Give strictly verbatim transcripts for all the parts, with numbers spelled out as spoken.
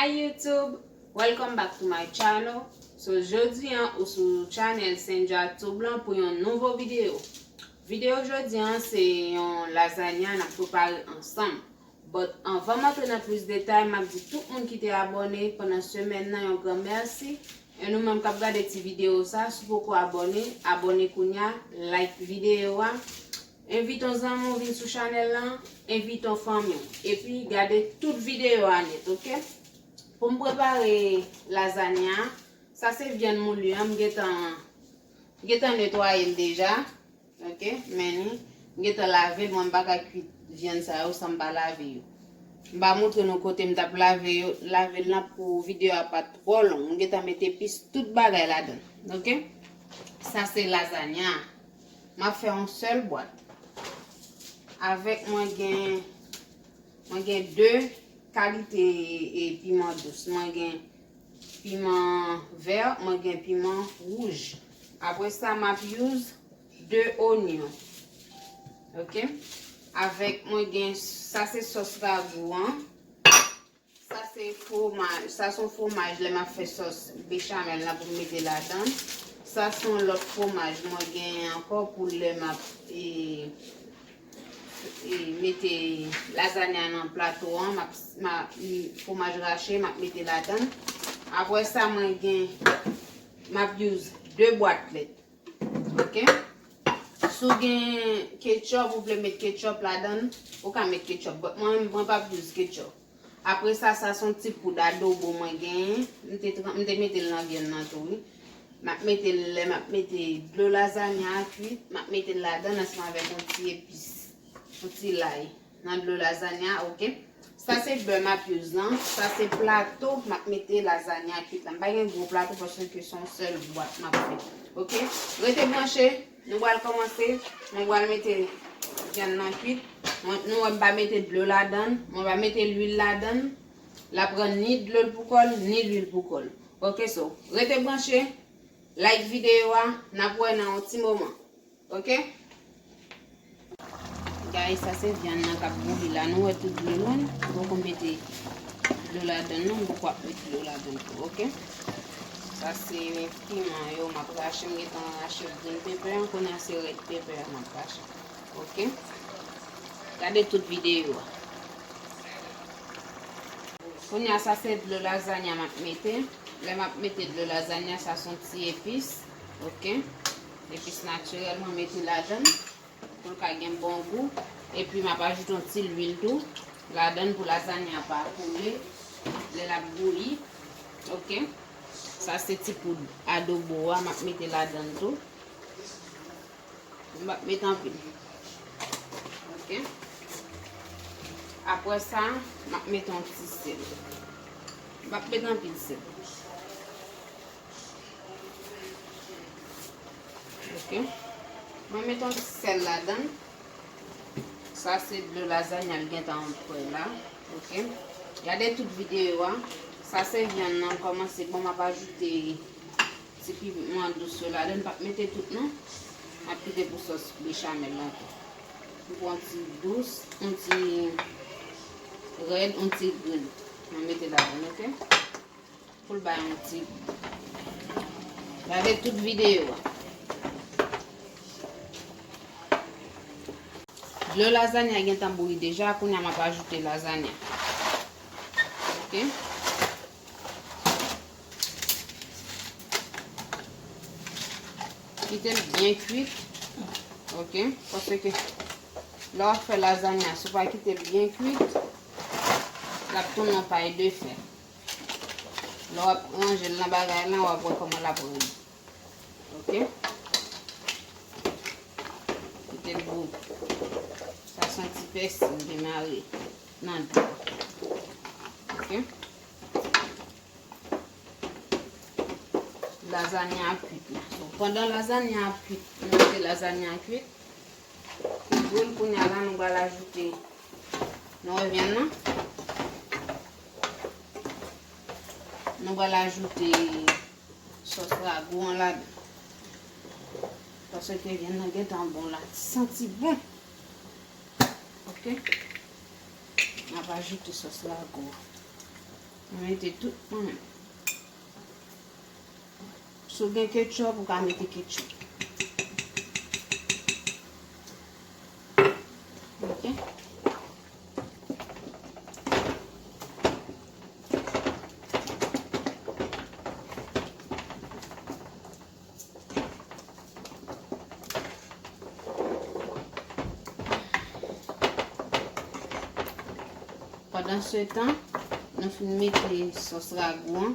Hi YouTube, welcome back to my channel. So jodi an ou sou channel Sandra Tube lan pou yon nouvo videyo. Videyo jodi an se yon lazanya n ap prepare ansanm. But anvan m antre nan plis detay, m ap di tout moun ki te abòne pandan semèn nan yon gran mèsi. E nou menm k ap gade ti videyo sa, si w poko abòne, abòne kounya, like videyo a. Envite yon zanmi w vin sou chanèl lan, envite yon fanmi w. Epi gade tout videyo a nèt, oke? Pou m prepare lazanya, sa se vyann mouli an, m gentan, m gentan netwaye l deja. Oke, men ni, m gentan lave l, mwen m pa ka kwit vyann sa yo san m pa lave yo. M pa montre nou kote m t ap lave yo, lave l nan pou videyo a pa twò long. M gentan met epis tout bagay ladan l. Oke? Sa se lazanya. M ap fè yon sèl bwat. Avèk mwen gen, mwen gen de kalite e, piman dous. Mwen gen piman vè, mwen gen piman wouj. Apre sa, m ap use de onyon. Oke? Avèk mwen gen, sa se sòs ragou an. Sa se fwomaj, sa se yon fwomaj lè m ap fè sòs bechamel la pou m mete ladan. Sa se yon lòt fwomaj mwen genyen ankò pou lè m ap, e, e, mete lazanya nan plato an, m ap, m ap, fwomaj rache, m ap mete ladan. Apre sa, mwen gen, m ap use de bwat lèt. Oke? Si w gen ketchup, ou vle met ketchup ladan, ou ka met ketchup. But mwen, mwen p ap use ketchup. Apre sa, sa se yon ti poud adobo mwen genyen. M te, tran- m te mete l nan vyann nan tou, wi. M ap mete l, lè m ap mete dlo lazanya a kwit, m ap mete l ladan ansanm avèk yon ti epis, yon ti lay nan dlo lazanya, oke? Sa se bè m ap use lan, sa se plato m ap mete lazanya kwit la. M pa gen gwo plato paske se yon sèl bwat m ap fè, oke? Rete branche, nou pral kòmanse, mwen pral mete vyann nan kwit. Mwen, nou wè m pa mete dlo ladan l, mwen pa mete lwil ladan l. L ap pran ni dlo l pou kò l, ni lwil pou kò l. Oke, so, rete branche, like videyo a, n ap wè nan yon ti moman. Oke? Guys, sa se vyann nan k ap bouyi la. Nou wè tout dlo l, wi. M poko mete dlo ladan l, non. M poko ap met dlo ladan l tou, oke? Sa se piman yo m ap rache. M gentan rache green pepper an. Kounye a se red pepper an m ap rache. Oke? Gade tout videyo a. Kounye a, sa se dlo lazanya m ap mete. Lè m ap mete dlo lazanya, sa se yon ti epis. Oke? Epis natirèl mwen mete ladan l pou l ka gen bon gou. Epi m ap ajoute yon ti lwil tou ladan l pou lazanya pa koule lè l ap bouyi. Oke? Sa se ti poud adobo a m ap mete ladan l tou. M p ap met anpil. Oke. Apre sa, m ap met yon ti sèl. M p ap met anpil sèl. Oke. Mwen met yon ti sèl ladan l. Sa se dlo lazanya l gentan prè la. Oke. Gade tout videyo a. Sa se vyann nan kòmanse bon, m ap ajoute ti piman dous yo ladan l. M p ap mete tout non. M ap kite pou sòs bechamel lan tou. M pran ti dous, yon ti rèd, yon ti green. Mwen mete ladan l, oke? Pou l bay yon ti gou. Gade tout videyo a. Dlo lazanya gentan bouyi deja, kounye a m ap ajoute lazanya. Oke? Kite l byen kwit. Oke? Paske lè w ap fè lazanya, si w pa kite l byen kwit, l ap tounen yon pay de fè. Lè w ap ranje l nan bagay lan, w ap wè kòman l ap redi. Oke? Kite l bouyi. Sa se yon ti pèsi m te mare nan dlo. Oke? Lazanya ap kwit la. So, pandan lazanya ap kwit, nou kite lazanya kwit. Li bouyi, kounye a la, nou pral ajoute, nou wè vyann nan. Nou pral ajoute sòs ragou an ladan. Paske vyann nan gentan bon la. Santi bon. Oke? N ap ajoute sòs ragou an. Mwen mete tout mwen menm. Si w gen ketchup, ou ka mete ketchup. Ok. Pandan se tan, nou fin mete sòs ragou an.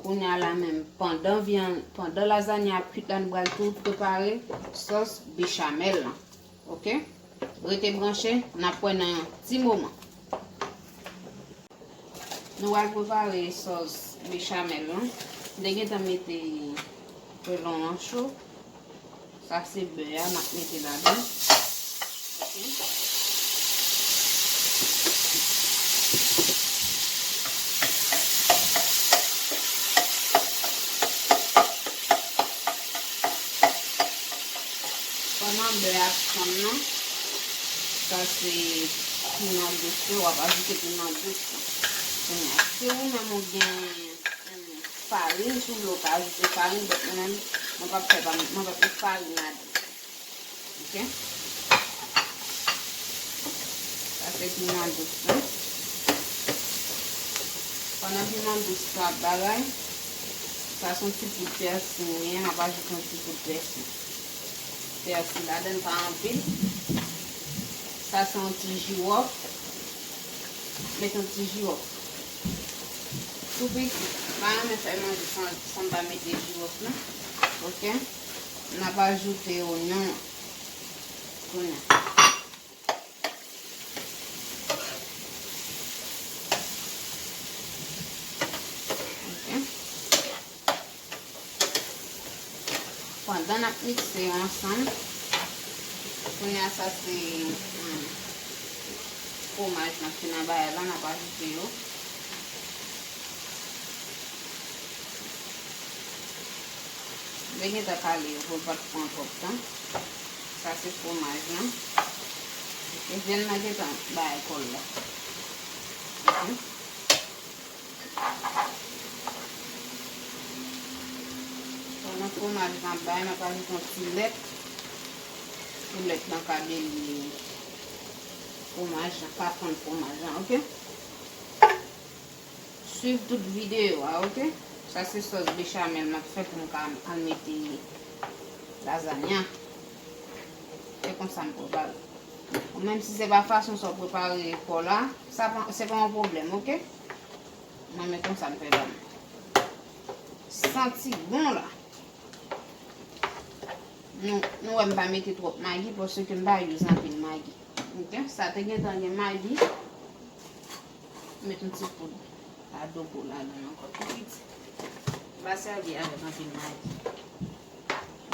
Kounye a la menm, pandan vyann, pandan lazanya ap kwit la, nou pral tou prepare sòs bechamel lan. Ok? Rete branche, n ap wè nan yon ti moman. Nou pral prepare sòs bechamel lan. M te gentan mete kwelon an cho. Sa se bè a m ap mete ladan. Ok. Pandan bè a ap fonn nan, sa se piman dous yo, w ap ajoute piman dous lan. Kounye a, si ou menm ou gen, hmm, farin, si w vle w ka ajoute farin, but mwen menm, mwen p ap fè pa, mwen p ap met farin ladan. Ok? Sa se piman dous lan. Pandan piman dous la ap bagay, sa se yon ti poud pèsi m ye, m ap ajoute yon ti poud pèsi. Pèsi ladan l pa anpil. Sa se yon ti jiwòf. Met yon ti jiwòf. Tou piti. M pa renmen fè manje san, san m pa mete jiwòf non. Ok? N ap ajoute onyon an. Kounye a. Ok. Pandan n ap mikse yo ansanm, kounye a sa se, hmm, fwomaj n ap fin anba la, n ap ajoute yo. Mwen gentan kale yo pou l pa t pran twòp tan. Sa se fwomaj lan. Ok, vyann nan gentan bay kò l la. Ok. Pandan fwomaj lan ap bay, n ap ajoute yon ti lèt. Pou lèt lan ka bele fwomaj lan, ka fonn fwomaj lan, ok? Swiv tout videyo a, ok? Sa se sòs bechamel m ap fè pou m ka al mete lazanya. Se konsa m prepare. Ou menm si se pa fason sa w prepare po la, sa pa, se pa yon pwoblèm, ok? Mwen, men konsa m fè pa m. Santi bon la. Nou, nou wè m pa mete twòp magi paske m pa use anpil magi. Ok, sa te gentan gen magi. Met yon ti poud adobo ladan l ankò tou piti. M pa sèvi avèk anpil magi.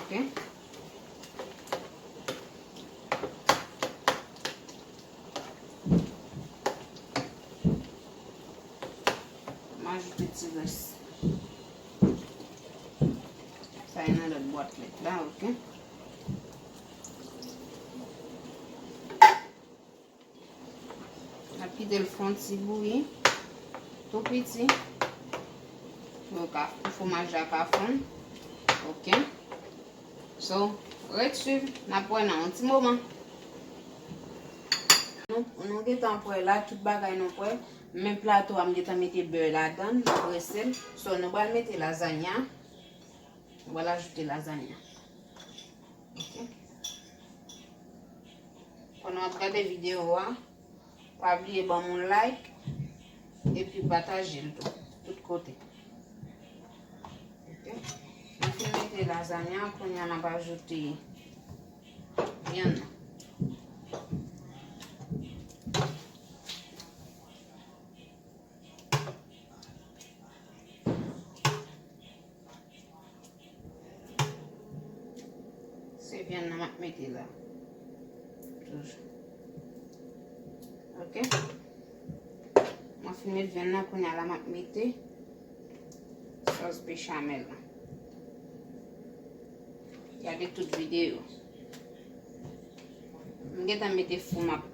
Ok. M ajoute ti rès. Sa e nan lòt bwat lèt la, ok. N ap kite l fè yon ti bouyi, tou piti, pou yo ka, pou fwomaj la ka fonn. Ok. So, ret swiv, n ap wè nan yon ti moman. Nou, nou gentan prè la, tout bagay nou prè. Men plato a, m gentan mete bè ladan l, m ap rese l. So, nou pral mete lazanya. Nou pral ajoute lazanya. Ok. Pandan w ap gade videyo a, pa bliye ban m yon like epi pataje l tou, tout kote. Ok. Nou fin mete lazanya, kounye a n ap ajoute vyann nan. Se vyann nan m ap mete la. Toujou. Ok. Mwen fin met vyann nan, kounye a la m ap mete sòs bechamel la. Gade tout videyo. M gentan mete fou m ap,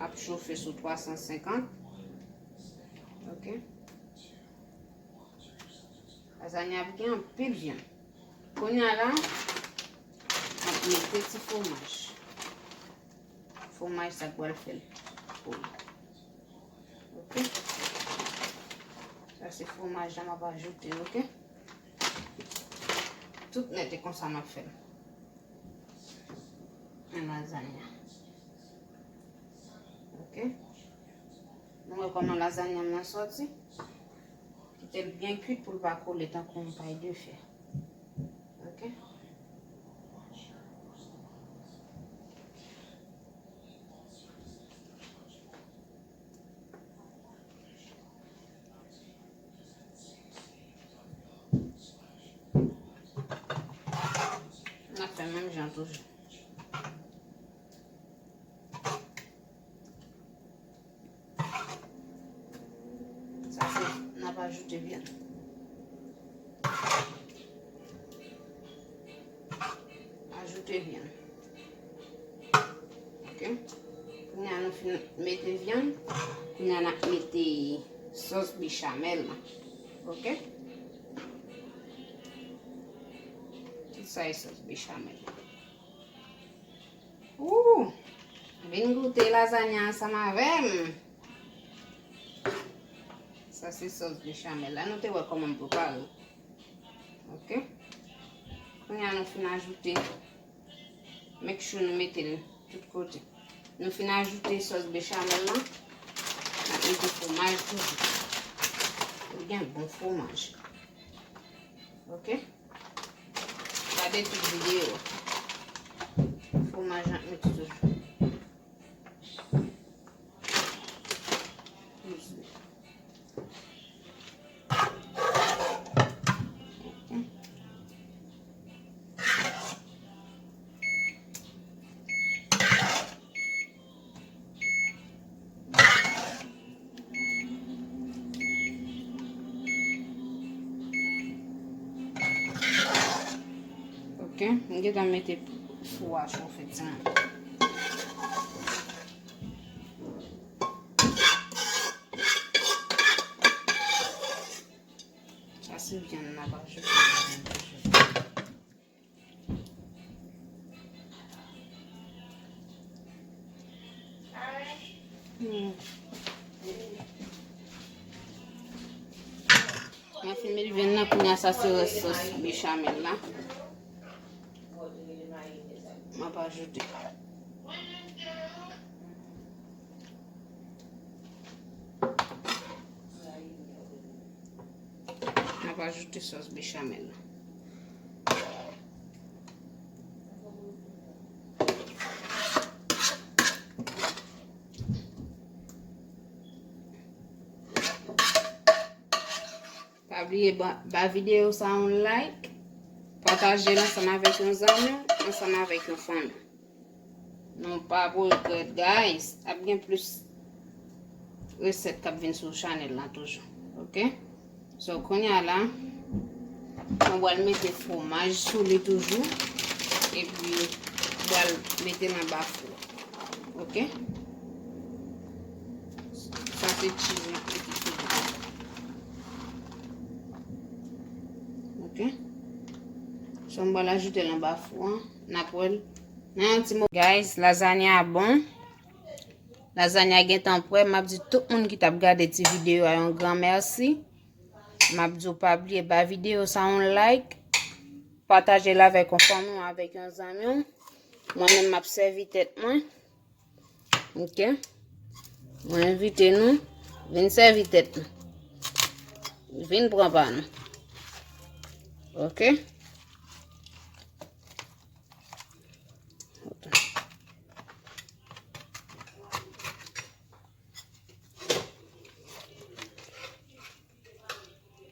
ap chofe sou twa san senkant. Ok. Lazanya ap gen anpil vyann. Kounye a la, m ap mete ti fwomaj. Fwomaj sa k pral fè l pou li. Ok? Sa se fwomaj la m ap ajoute, ok? Tout nèt e konsa m ap fè l. Yon lazanya. Ok? Nou wè kòman lazanya m nan sòti? Kite l byen kwit pou l pa kole tankou yon pay de fè. Ok? N ap fè menm jan toujou. Sa se, n ap ajoute vyann. Ajoute vyann. Ok. Kounye a nou fin mete vyann. Kounye a n ap mete sòs bechamel la. Ok. Tout sa e sòs bechamel. Ooh! Vin goute lazanya ansanm avè m. Sa se sòs bechamel la. Nou te wè kòman m prepare l. Ok. Kounye a nou fin ajoute. Make sure nou mete l tout kote. Nou fin ajoute sòs bechamel la. N ap mete fwomaj toujou. Fò l gen bon fwomaj. Ok. Gade tout videyo. Fwomaj n ap mete toujou. Ok, m gentan mete fou a chofe ti mwen. Sa se vyann nan pa chofe. Hmm. Mwen fin met vyann nan, kounye a sa se rès sòs bechamel la. M ap ajoute. M ap ajoute sòs bechamel la. Pa bliye ba, ba videyo sa yon like, pataje l ansanm avèk yon zanmi w, ansanm avèk yon fanmi. Nou pa pou regrèt, guys. Ap gen plis resèt k ap vin sou chanèl la toujou. Ok? So, kounye a la, mwen pral mete fwomaj sou li toujou. Epi, pral mete l anba fou. Ok? Sa se cheese mwen mete sou li. Ok? So, mwen pral ajoute l anba fou an. N ap wè l nan yon ti mo. Guys, lazanya bon. Lazanya gentan prè. M ap di tout moun ki t ap gade ti videyo a yon gran mèsi. M ap di w pa bliye ba videyo sa yon like. Pataje l avèk yon fanmi w, avèk yon zanmi w. Mwen menm m ap sèvi tèt mwen. Ok. Mwen envite nou vin sèvi tèt nou. Vin pran pa nou. Ok.